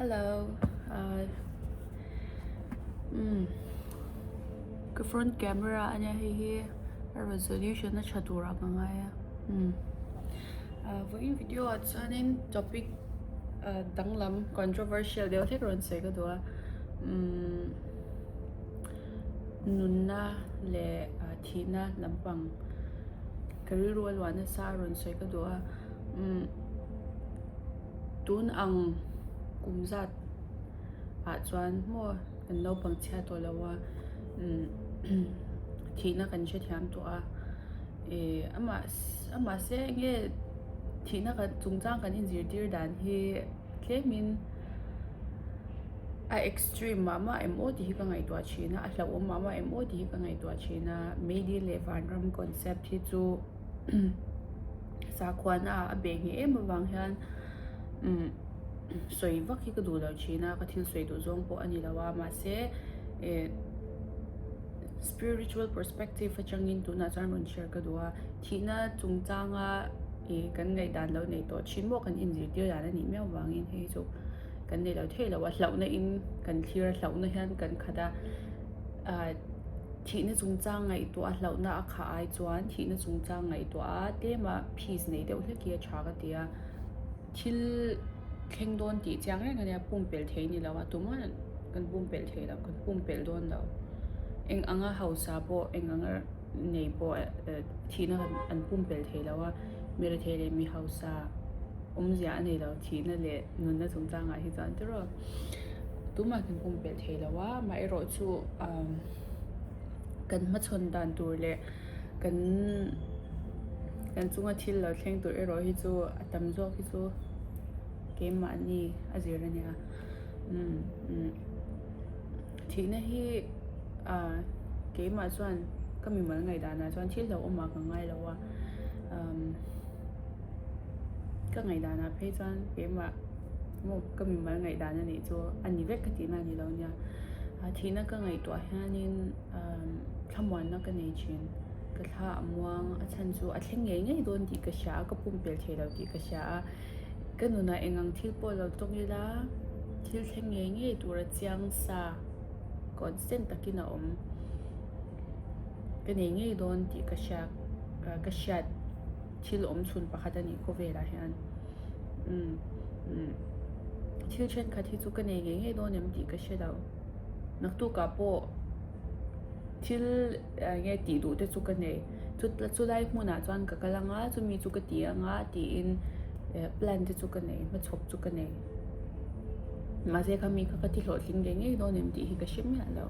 Hello ah umm ka front camera a nia hei hi a resolution a tha turah ka ngai a umm ah vawiin video ah chuanin topic ah danglam controversial deuh hlek rawn sawi ka duh a umm nunna leh ah thihna lampang ka rilru a luah nasa a rawn sawi ka duh a umm. Tun ang kum zat ah chuan maw kan naupang chhia tawh lo a thihna kan hrethiam tawh a ih amah amah se enge thihna kan chungchang kan inzirtir dan hi tlemin a extreme mah mah em aw tih hi ka ngaihtuah thin a a hlauhawm mah mah em aw tih hi ka ngaihtuah thin a meidil leh vanram concept hi chu. Sakhuana ah a beh ngheh em avang hian umm sawi vak hi ka duh lo thin a ka thil sawi duh zawng pawh a ni lo a mahse eh spiritual perspective atangin tunah chuan rawn share ka duh a thihna chungchanga ih kan ngaihdan lo nei tawh thin maw kan inzirtir dan a nih miau vangin hei chu kan nei lo thei lo a hlauhna in kan thlir a hlauhna hian kan khat a ah. Thihna chungchang ngaihtuah a hlauhna a khah ai chuan thihna chungchang ngaihtuah a tlema peace nei deuh hlek hi a tha ka ti a. Thil thleng dawn tih chiang reng a nia pumpelh thei ni lo a tumah kan pumpelh thei lo kan pumpelh dawn lo. Eng anga hausa pawh eng anga nei pawh thihna an pumpelh thei lo a mi rethei leh mi hausa awmzia a nei lo thihna leh nunna chungchangah hi chuan tiraw. Tumah kan pumpelh thei lo a amaherawh chu umm kan hmachhawn dan tur leh kan kan chunga thil lo thleng tur erawh hi chu a tam zawk hi chu keimahni a zir a nia umm umm thihna hi ah keimah chuan ka mimal ngaihdanah chuan thil hlauhawmah ka ngai lo a umm. Ka ngaihdanah phei chuan keimah maw ka mimal ngaihdan a nih chu a ni vek ka tihna a ni lo nia. Thihna ka ngaihtuah hianin thlamuanna ka nei thin. Ka thla a muang a chhan chu a thleng ngei ngei dawn tih ka hria a, ka pumpelh thei lo tih ka hria a. Ka nunah eng ang thil pawh lo tawng ila thil thleng ngei ngei tura chiang sa constant takin a awm. Ka nei ngei dawn tih ka hria ka hriat. Thil awm chhun pakhat a nih khawvelah hian umm umm thil thenkhat hi chu ka nei ngei ngei dawn em tih ka hre lo naktukah pawh thil eng nge tih duh te chu ka nei chu chulai hmunah chuan ka kal anga chumi chu ka ti anga tiin eh plan te chu ka nei hmachhawp chu ka nei mahse khami kha ka ti hlawhtling ngei ngei dawn em tih hi ka hre miah lo.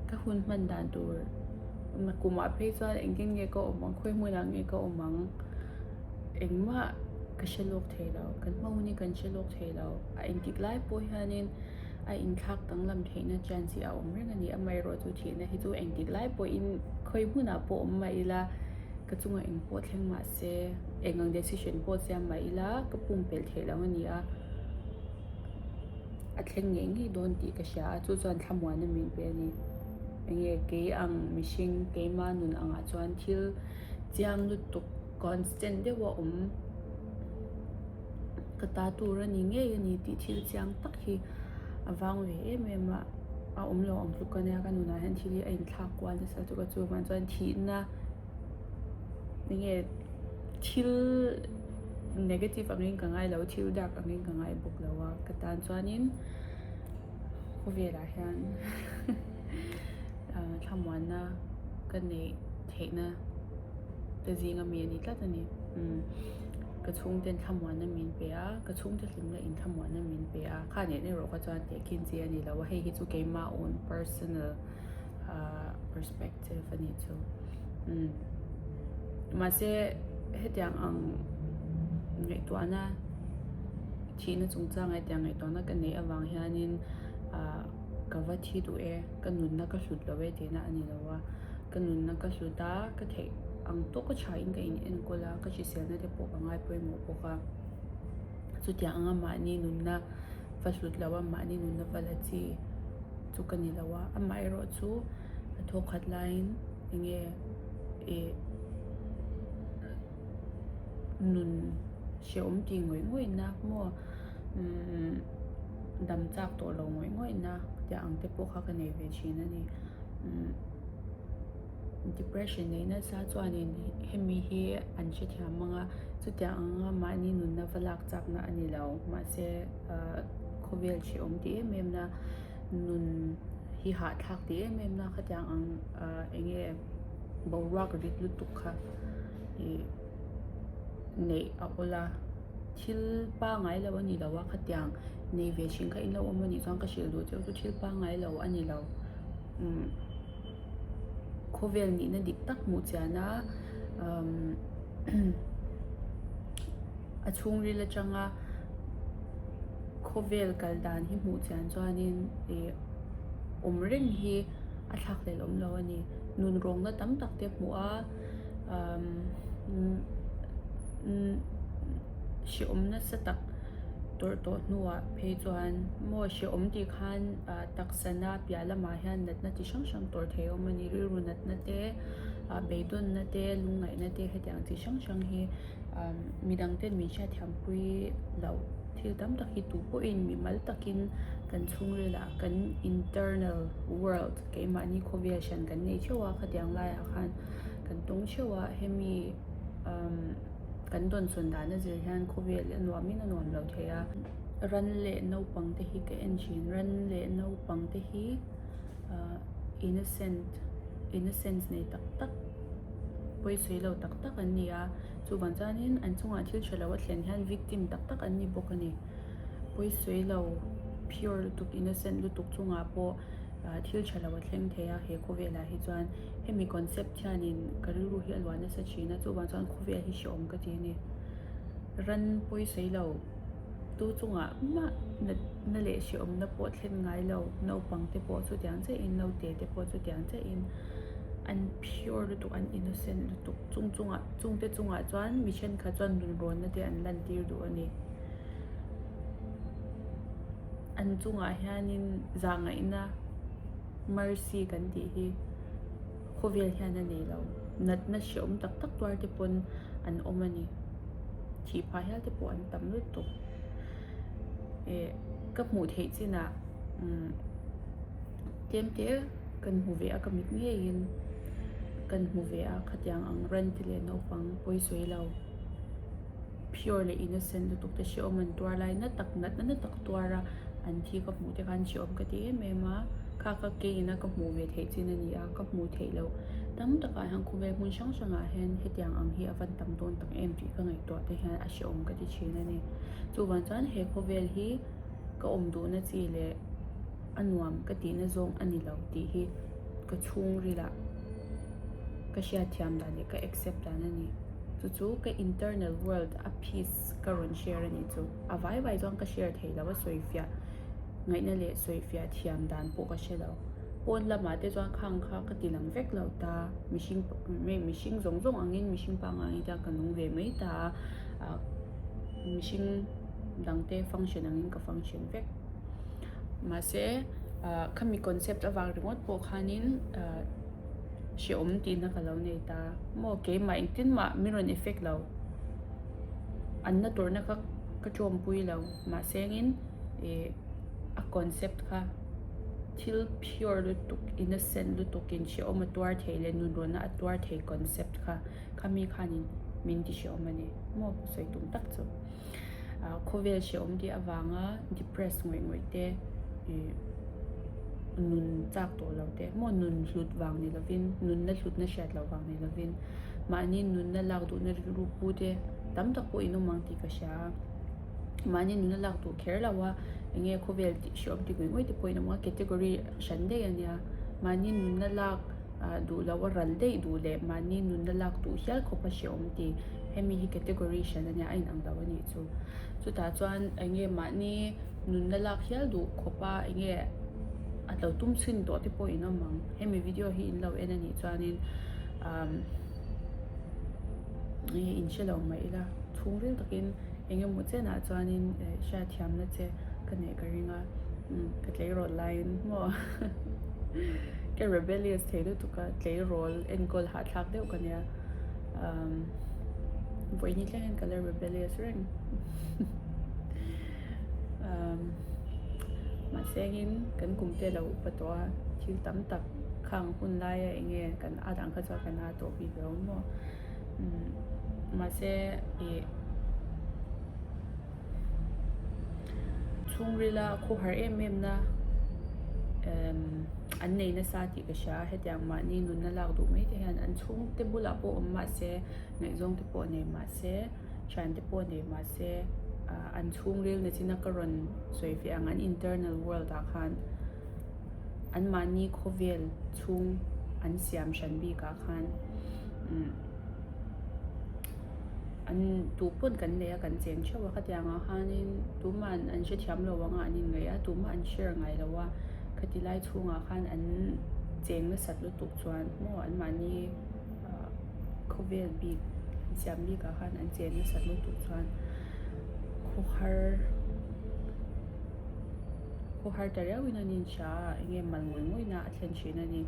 Ka hun hman dan tur kumah phei chuan engtin nge ka awm ang khawi hmunah nge ka awm ang engmah ka hre lawk thei lo kan hma hun hi kan hre lawk thei lo a engtik lai pawh hianin a inthlak danglam theihna chance hi a awm reng a ni amaherawh chu thihna hi chu engtik lai pawhin khawi hmunah pawh awm mah ila ka chungah eng pawh thleng mah se eng ang decision pawh siam mah ila ka pumpelh theih loh a ni a. A thleng ngei ngei dawn tih ka hria a, chu chuan thlamuanna min pe a ni. Enge kei ang mihring keima nun angah chuan thil chiang lutuk constant deuh a awm ka ta tur a ni ngei a ni tih thil chiang tak hi a vang ve em em a, a awm lo ang tluk a nia ka nunah hian thil hi a inthlak kual nasa lutuk a chuvang chuan thihna enge thil negative angin ka ngai lo thil dark angin ka ngai bawk lo a ka tan chuanin khawvelah hian ah thlamuanna ka neih theihna te zinga mi a ni tlat a ni umm ka chhungten thlamuanna min pe a ka chhungte hlimna in thlamuanna min pe a kha nen erawh kha chuan tehkhin chi a ni lo a hei hi chu keimah own personal ah perspective a nih chu umm mahse hetiang ang ngaihtuahna thihna chungchanga hetiang ngaihtuahna ka neih avang hianin ah ka va thi duh e ka nunna ka hlut lo e tihna a ni lo a ka nunna ka hlut a ka theih ang tawk a thain ka in enkawl a ka hriselna te pawh ka ngai pawimawh bawk a chutiang anga mahni nunna va hlut lo a mahni nunna va la chi chu ka ni lo a amaherawh chu a thawkhat laiin enge ih nun. Hrehawm tih ngawih ngawihna maw umm dam chak tawh lo ngawih ngawihna tih ang te pawh kha ka nei ve thin a ni. Umm depression neih nasa chuanin hemi hi an hrethiam ang a, chutiang anga mahni nunna va lak chakna a ni lo. Mahse ah khawvel hrehawm tih em em na nun hi hahthlak tih em em na khatiang ang ah eng nge boruak rit lutuk kha ih. neih a awl a, thil pangai lo a ni lo a khatiang nei ve thin kha in lo awm a nih chuan ka hrilh duh cheu chu thil pangai lo a ni lo umm khawvel nihna dik tak hmuh chian a umm a chhungril atanga khawvel kal dan hi hmuh chian chuanin ih awm reng hi a thlak hlelh awm lo a ni nun rawngna tam tak te hmuh a. Hrehawm nasa tak tawrh tawh hnuah phei chuan maw hrehawm tih khan taksa na piah lamah hian natna chi hrang hrang tawrh thei a awm a ni. Rilru natna te, beidawnna te, lungngaihna te hetiang chi hrang hrang hi midang ten min hriatthiampui loh thil tam tak hi tu pawhin mimal takin kan chhungrilah kan internal world keimahni khawvel hran kan nei theuh a khatiang laiah khan kan tawng theuh a hemi umm kan dawnsawn dan a zir hian khawvel a nuam in a nuam lo thei a ran leh naupang te hi ka en thin ran leh naupang te hi ah innocent innocence nei tak tak pawisawi lo tak tak an ni a chuvang chuanin an chungah thil tha lo a thlen hian victim tak tak an ni bawk a ni pawisawi lo pure lutuk innocent lutuk chungah pawh ah thil tha lo a thleng thei a he khawvelah hi chuan. Hemi concept hianin ka rilru hi a luah nasa thin a, chuvang chuan khawvel hi hrehawm ka ti a ni. Ran pawisawi lo tu chungah mah natna leh hrehawmna pawh thlen ngai lo, naupang te pawh chutiang chiahin, naute te pawh chutiang chiahin an pure lutuk, an innocent lutuk chung chungah chungte chungah chuan mi thenkhat chuan nunrawnna te an lantir duh a ni. An chungah hianin zahngaihna. Mercy kan tih hi khawvel hian a nei lo. Natna hrehawm tak tak tuar te pawn an awm a ni. Thih phah hial te pawh an tam lutuk. Eh ka hmuh theih chinah umm tlem te kan hmu ve a ka mit ngeiin kan hmu ve a khatiang ang ran te leh naupang pawisawi lo pure leh innocent lutuk te hrehawm an tuar lai na tak natna na tak tuar a an thi ka hmuh te khan hrehawm ka ti em em a kha kha keiin a ka hmuh ve theih chin a ni a ka hmuh theih loh tam takah hian khawvel hmun hrang hrangah hian hetiang ang hi a van tam dawn tak em tih ka ngaihtuah te hian a hrehawm ka ti thin a ni chuvang chuan he khawvel hi ka awm duhna chi leh a nuam ka tihna zawng a ni lo tih hi ka chhungrilah ka hriatthiam dan leh ka accept dan a ni. Chu chu ka internal world a peace ka rawn share a nih chu. A vai vai chuan ka share thei lo a sawifiah ngaihna leh sawifiah thiam dan pawh ka hre lo. Pawn lamah te chuan khang kha ka ti lang vek lo ta. Mihring mihring zawng zawng angin mihring pangngai angin chuan ka nung ve mai ta a. Ah mihring dangte function angin ka function vek. Mahse ah khami concept avang ringawt pawh khanin ah. Hrehawm tihna ka lo nei ta maw keimah engtin mah min rawn effect lo an na tawrhna kha ka tawmpui lo mahse engin ih a concept kha thil pure lutuk innocent lutuk in hrehawm a tuar thei leh nunrawnna a tuar thei concept kha khami khanin min ti hrehawm a ni maw ka sawi tum tak chu. ah khawvel hrehawm tih avanga depress ngawih ngawih te ih nun chak tawh lo te maw nun hlut vang ni lovin nunna hlutna hriat loh vang ni lovin mahni nunna lak duhna rilru pu te tam tak pawh in awm ang tih ka hria a mahni nunna lak duh kher lo a eng nge khawvel tih hrehawm tih ngawih ngawih te pawh in awm a category hran daih a nia mahni nunna lak ah duh loh a ral daih duh leh mahni nunna lak duh hial khawp a hrehawm tih hemi hi category hran a nia a inang lo a nih chu chutah chuan eng nge mahni nunna lak hial duh khawp a eng nge a lo tum chhin tawh te pawh in awm ang hemi video hi in lo en a nih chuanin umm ih in hre lo mai ila chhungril takin eng emaw chenah chuanin eh hriatthiamna che ka neih ka ring a umm ka tleirawl laiin maw ka rebellious thei lutuk a tleirawl enkawl hahthlak deuh ka nia. Vawiin thleng hian ka la rebellious reng. Mahse engin kan kum te a lo upa tawh a, thil tam tak khang hun laia eng nge kan at ang kha chuan kan at tawh bik lo maw. Mahse ih chhungrila khawhar em em na an nei nasa tih ka hria a, hetiang mahni nunna lak duh mai te hian an chhungte bulah pawh awm mahse ngaihzawng te pawh nei mahse thian te pawh nei mahse ah an chhungril na china ka rawn sawi ve ang an internal world ah khan an mahni khawvel chhung an siam hran bik ah khan umm an tu pawn kan nei a kan cheng theuh a khatiang ah khanin tuman an hrethiam lo ang a an inngaih a tumah an share ngai lo a khati lai chhungah khan an cheng nasat lutuk chuan maw an mahni ah khawvel bik an siam bik ah khan an cheng nasat lutuk chuan khawhar khawhar ta riau in an inhria a enge mal ngawih ngawih na a thlen thin a ni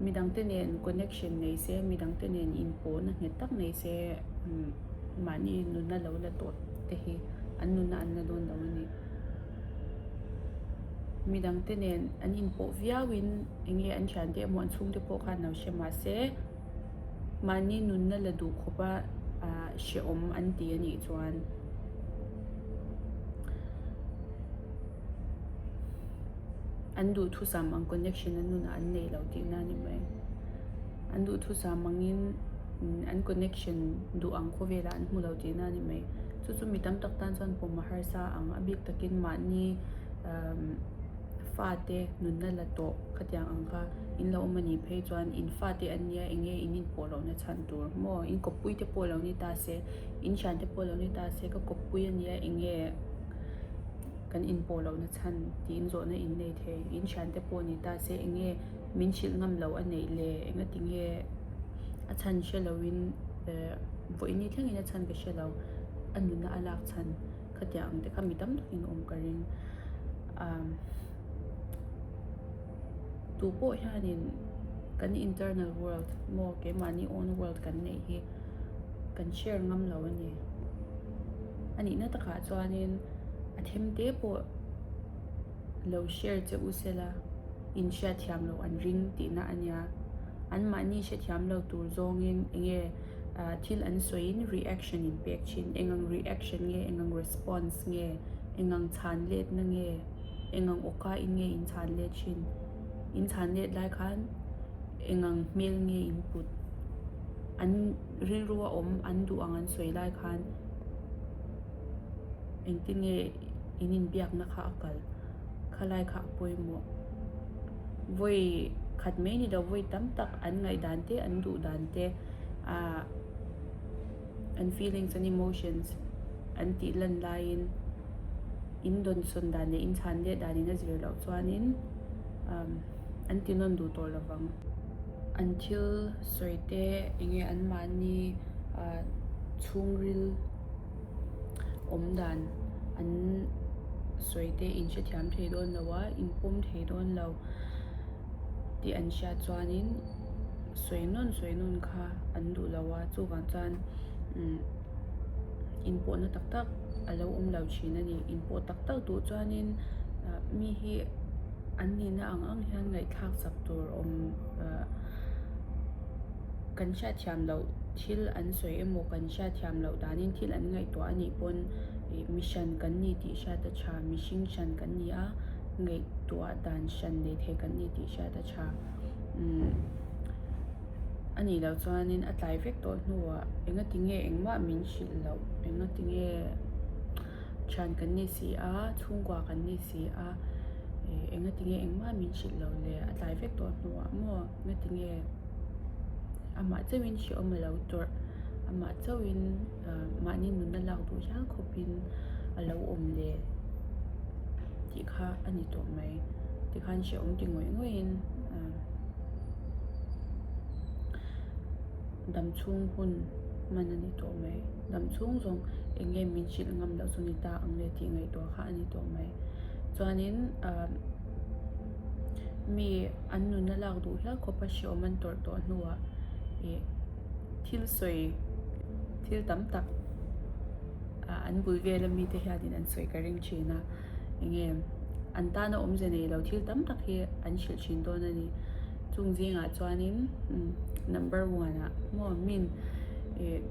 midangte nen connection nei se midangte nen inpawhna nghet tak nei se umm mahni nunna lo la tawh te hi an nunna an la dawn lo a ni midangte nen an inpawh viau in enge an thiante emaw an chhungte pawh khan lo hre mahse mahni nunna la duh khawp a ah hrehawm an ti a nih chuan. An duhthusam ang connection an nunah an nei lo tihna a ni mai. An duhthusam angin an connection duh ang khawvelah an hmu lo tihna a ni mai. Chu chu mi tam tak tan chuan pawm a harsa ang a bik takin mahni umm fate nunna la tawh khatiang ang kha in lo awm a nih phei chuan in fate an nia eng nge in inpawh lohna chhan tur maw in kawppui te pawh lo ni ta se in thiante pawh lo ni ta se ka kawppui a nia eng nge kan inpawh lohna chhan tiin zawhna in nei thei. In thiante pawh ni ta se eng nge min hrilh ngam loh a neih le enga ti nge a chhan hre loin eh vawiin ni thlengin a chhan ka hre lo a nunna a lak chhan khatiang ang te kha mi tam takin awm ka ring ah tu pawh hianin kan internal world maw keimahni own world kan neih hi kan share ngam lo a ni. A nihna takah chuanin a them te pawh lo share che u sela in hriatthiam loh an ring tihna a nia. Anmahni hrethiam lo tur zawngin eng nge ah thil an sawiin reaction in pek thin. Eng ang reaction nge, eng ang response nge, eng ang chhan letna nge, eng ang awka in nge in chhan let thin. In chhan let lai khan eng ang hmel nge in put. An rilru a awm an duh ang an sawi lai khan engtin nge in inbiakna kha a kal khalai kha a pawimawh vawi khat mai ni lo vawi tam tak an ngaihdan te an duh dan te ah an feelings an emotions an tih lan laiin in dawnsawn dan leh in chhan leh dan in a zir loh chuanin umm an ti nawn duh tawh lovang. An thil sawi te eng nge anmahni ah chhungril awm dan an sawi te in hrethiam thei dawn lo a in pawm thei dawn lo tih an hriat chuanin sawi nawn sawi nawn kha an duh lo a chuvang chuan umm inpawhna tak tak a lo awm lo thin a ni inpawh tak tak duh chuanin ah mi hi an nihna ang ang hian ngaihthlak chak tur awm ah kan hriatthiam loh thil an sawi emaw kan hriatthiam loh danin thil an ngaihtuah a nih pawn ih mi hran kan ni tih hriat a tha mihring hran kan ni a ngaihtuah dan hran nei thei kan ni tih hriat a tha umm a nih loh chuanin a tlai vek tawh hnuah engati nge engmah min hrilh loh engati nge. Thian kan ni si a, chhungkua kan ni si a, eh enga tinge engmah min hrilh lo le, a tlai vek tawh hnuah maw enga tinge amah chauhin hrehawm a lo tawrh, amah chauhin ah mahni nunna lak duh hial khawpin a lo awm le tih kha a ni tawh mai, tikhan hrehawm ti ngawih ngawih in ah. Dam chhung hun hman a ni tawh mai. Dam chhung zawng eng nge min hrilh ngam loh chu ni ta ang le tih ngaihtuah kha a ni tawh mai. Chuanin ah mi an nunna lak duh hial khawpa hrehawm an tawrh tawh hnuah ih thil sawi. Thil tam tak an bul vel ami te hianin an sawi ka ring thin a, enge an tana awmze nei lo thil tam tak hi an hrilh thin dawn a ni. Chung zingah chuanin number one ah maw min ih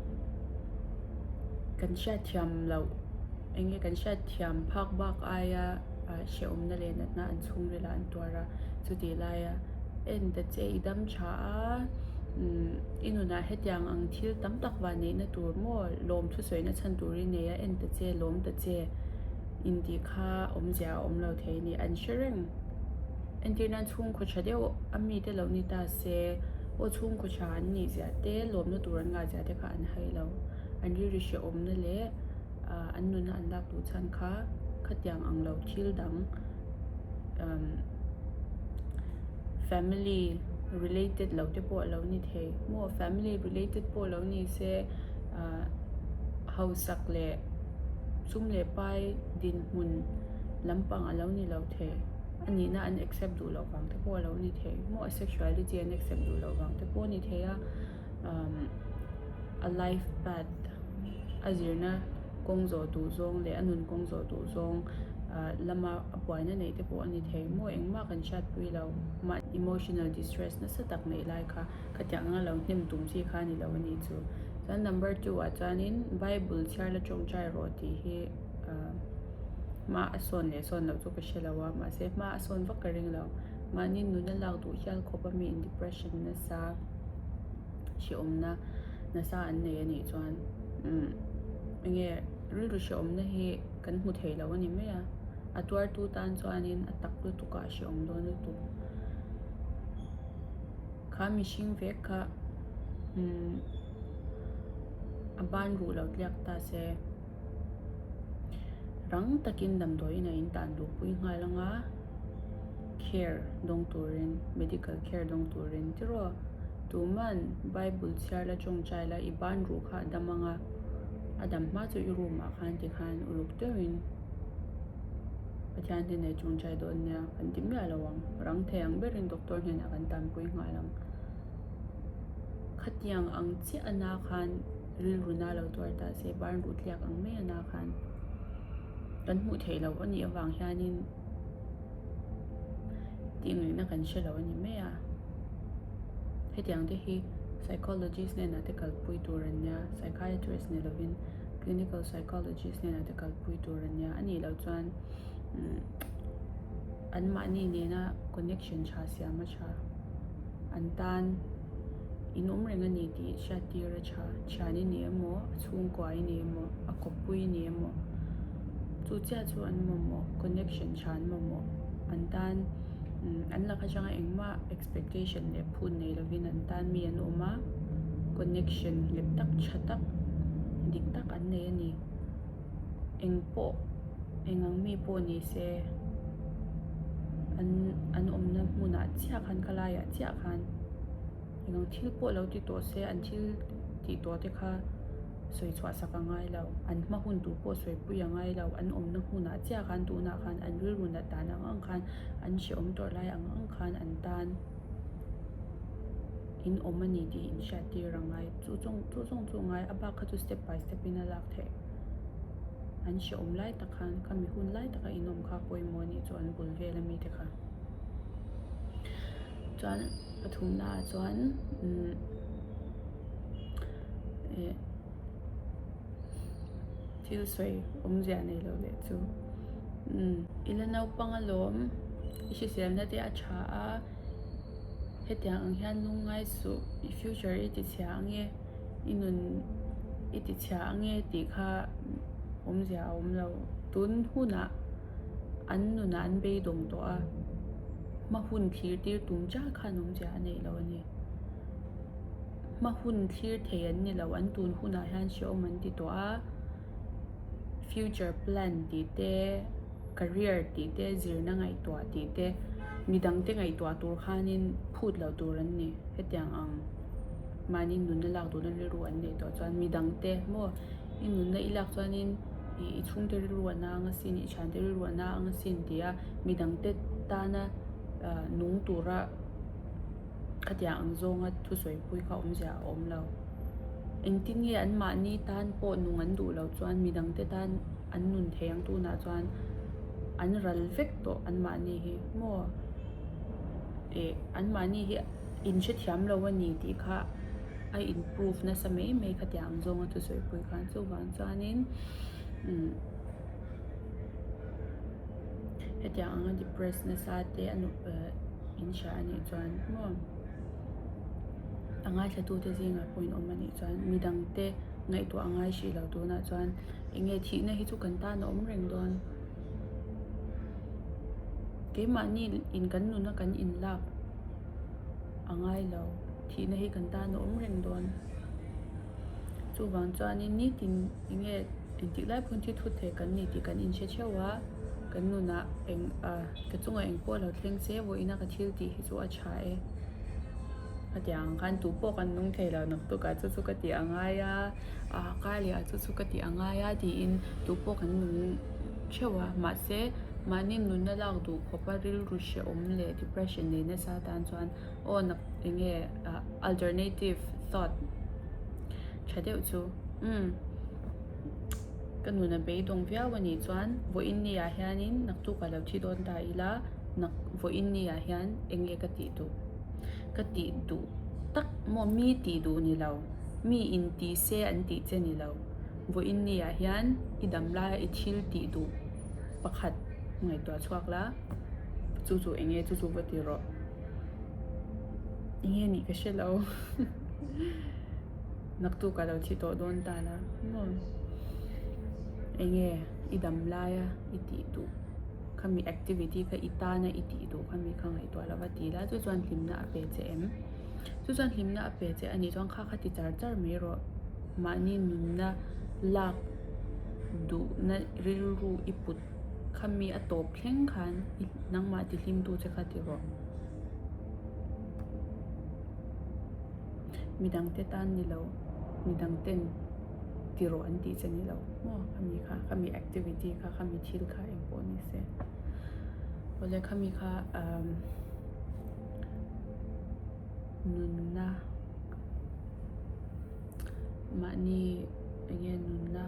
kan hriatthiam loh enge kan hriatthiam phak bak aia hrehawmna leh natna an chhungril ah an tuar a, chutih laia en ta che i dam tha a umm i nunah hetiang ang thil tam tak van neihna tur maw lawm thusawi na chhan tur i nei a en ta che lawm ta che intih kha awmzia a awm lo thei a ni an hre reng. Entir nan chhungkaw tha deuh a mite lo ni ta se aw chhungkaw tha an nih zia te lawmna tur an ngah zia te kha an hai lo. An rilru hrehawmna leh ah an nunna an lak duh chhan kha khatiang ang lo thil dang umm family related lo te pawh a lo ni thei maw family related pawh lo ni se ah hausak leh sum leh pai dinhmun lampang a lo ni lo thei. A nihna an accept duh loh vang te pawh a lo ni thei maw a sexuality an accept duh loh vang te pawh a ni thei a umm a life path a zirna kawng zawh duh zawng leh a nun kawng zawh duh zawng ah lama a buaina neih te pawh a ni thei maw engmah kan hriatpui lo mah emotional distress nasa tak neih lai kha khatiang anga lo hnem tum chi kha a ni lo a nih chu chuan number two ah chuanin bible chhiar la tawngtai rawh tih hi ah. Hma a sawn leh sawn loh chu ka hre lo a, mahse hma a sawn vak ka ring lo. Mahni nuna lak duh hial khawp a mi in depression nasa hrehawmna nasa an nei a nih chuan umm enge rilru hrehawmna hi kan hmu thei lo a ni mai a, a tuartu tan chuanin a tak lutuk ah a hrehawm dawn lutuk. Kha mihring vek kha umm a ban ruh lo tliak ta se. Rang takin damdawiin a intan luhpui nghal ang a, care dawng turin, medical care dawng turin tiraw tuman Bible chhiar la tawngtai la i ban ruh kha a dam ang a, a dam hma chu i room ah khan tikhan uluk deuhin Pathian hnenah i tawngtai dawn nia kan ti miah lo ang, rang thei ang berin doctor hnenah kan tanpui nghal ang. Khatiang ang chiah a na khan. Rilru na lo tuar ta se barn ruh tliak ang mai a na khan kan hmuh theih loh a nih avang hianin tih ngaihna kan hre lo a ni mai a. Hetiang te hi psychologist hnenah te kalpui tur an nia, psychiatrist ni lovin clinical psychologist hnenah te kalpui tur an nia. A nih loh chuan umm anmahni nena connection tha siam a tha an tan. In awm reng a ni tih hriat tir a tha. Thian i ni emaw, a chhungkua i ni emaw, a kawppui i ni emaw, chu chiah chu an mamawh, connection tha an mamawh. An tan an lak atanga engmah expectation leh phut nei lovin an tan mi an awm a, connection nghet tak tha tak dik tak an nei a ni. Eng pawh eng ang mi pawh ni se an an awmna hmunah chiah khan khalaiah chiah khan eng ang thil pawh lo ti tawh se an thil tih tawh te kha sawi chhuah sak a ngai lo an hma hun tur pawh sawi pui a ngai lo an awmna hmunah chiah khan tunah khan an rilru nat dan ang ang khan an hrehawm tawrh lai ang ang khan an tan in awm a ni tih in hriat tir a ngai chu zawng chu zawng chu a ngai a bak kha chu step by step in a lak theih an hrehawm lai tak khan khami hun lai taka in awm kha pawimawh a nih chu an bul vel ami te kha chuan pathumna ah chuan umm eh thil sawi awmzia nei lo leh chu umm i la naupang alawm i hriselna te a tha a. Hetiang ang hian lungngai suh, i future i ti chhia ange, i nun i ti chhia ange tih kha awmzia a awm lo. Tun hunah an nunah an beidawng tawh a, hma hun thlir tir tum char khan awmzia a neih lo a ni. Hma hun thlir thei an ni lo, an tun hunah hian hrehawm an ti tawh a, future plan tih te, career tih te, zirna ngaihtuah tih te, midangte ngaihtuah tur khanin phut loh tur an ni. Hetiang ang mahni nunna lak duhna rilru an neih tawh chuan midangte maw i nunna i lak chuanin i chhungte rilru a na ang asin, i thiante rilru a na ang asin tia midangte tana nung tura khatiang ang zawnga thusawipui kha awmzia a awm lo. Engtin nge an mahni tan pawh nung an duh loh chuan midangte tan an nun thei ang tunah chuan an ral vek tawh an mahni hi maw eh an mahni hi in hrethiam lo a ni tih kha a in prove nasa mai mai khatiang ang zawnga thusawi pui khan chuvang chuanin umm hetiang anga depress nasa te a in hria a nih chuan maw. A ngaithlatute zingah pawh in awm a nih chuan midangte ngaihtuah a ngai hrih lo tunah chuan eng nge thihna hi chu kan tan a awm reng dawn. Keimahni in kan nuna kan inlak a ngai lo thihna hi kan tan a awm reng dawn. Chuvang chuanin nitin eng nge engtik lai pawn thi thut thei kan ni tih kan inhre theuh a, kan nunah eng ah ka chungah eng pawh lo thleng se vawiina ka thil tih hi chu a tha e. A tih ang khan tu pawh kan nung thei lo naktukah chu chu ka tih a ngai a, ah kar leh ah chu chu ka tih a ngai a tiin tu pawh kan nung theuh a mahse mahni nunna lak duh khawpa rilru hrehawm leh depression nei nasa tan chuan aw nak eng nge ah alternative thought tha deuh chu umm ka nuna beidawng viau a nih chuan vawiin ni ah hianin naktukah lo thi dawn ta ila nak vawiin ni ah hian eng nge ka tih duh ka tih duh tak maw mi tih duh ni lo mi in ti se an tih che ni lo vawiin ni ah hian i dam laia i thil tih duh pakhat ngaihtuah chhuak la chu chu eng nge chu chu va ti rawh eng nge nih ka hre lo naktuk a lo thi tawh dawn ta la maw eng nge i dam laia i tih duh. Khami activity kha i tana i tih duh khami kha ngaihtuah lo va ti la chu chuan hlimna a pe che em? Chu chuan hlimna a pe che a nih chuan kha kha ti char char mai rawh. Mahni nunna lak duhna rilru i put khami a tawp thleng khan i nangmah ti hlimtu che kha ti rawh. Midangte tan ni lo, midangten. Ti rawh an tih che ni lo maw khami kha khami activity kha khami thil kha eng pawh ni se awle khami kha umm nunna mahni eng nge nunna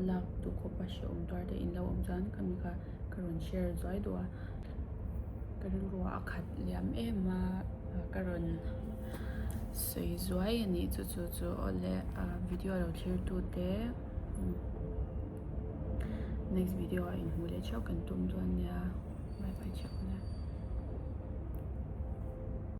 lak duh khawp a hrehawm tuar te in lo awm chuan khami kha ka rawn share zuai duh a ka rilru ah a khat liam em a ka rawn sawi zuai a nih chu chu chu awle video lo thlir tu te next video ah inhmuh leh theuh kan tum dawn nia bye bye theuh awle.